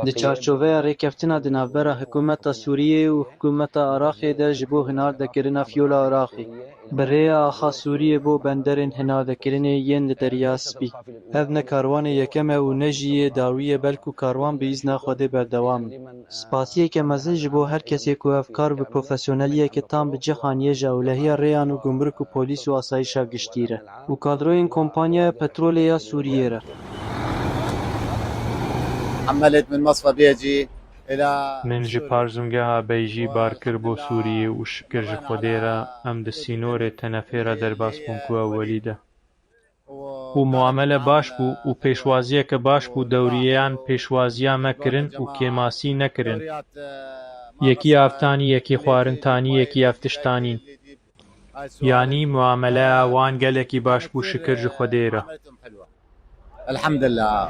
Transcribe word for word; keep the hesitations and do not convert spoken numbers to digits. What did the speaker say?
Di çarçoveya rêkeftina di navbera hikûmeta Sûriyê û hikûmeta Iraqê de ji bo hinardekirina fiyola Iraqê, bi rêya axa Sûriyê bo benderên hinardekirinê yên li Derya Spî. Ev ne karwanê yekem e û ne jî yê dawî ye, belkû karwan bi îzna Xwedê berdewam in. Spasiyeke mezin ji bo her kesê ku ev kar bi profesyoneliyeke tam bi cih aniye ji ewlehiya rêyan û gumruk û polîs û asayîşa giştî re û kadroyên kompanyaya petrolê ya Sûriyê re. حملت من مصفى بيجي إلى Min ji parzûngeha Beyjî bar kir bo Sûriyê û şikir ji Xwedê re em di sînorê Tenefê re derbas bûn ku ewelî de û muamele baş bû û pêşwaziyeke baş bû, dewriyeyan pêşwaziya me kirin û kêmasî nekirin. Yekî av tanî, yekî xwarin tanî, yekî ev tişt tanîn. Yanî muameleya wan gelekî baş bû, şikir ji Xwedê re. الحمد لله.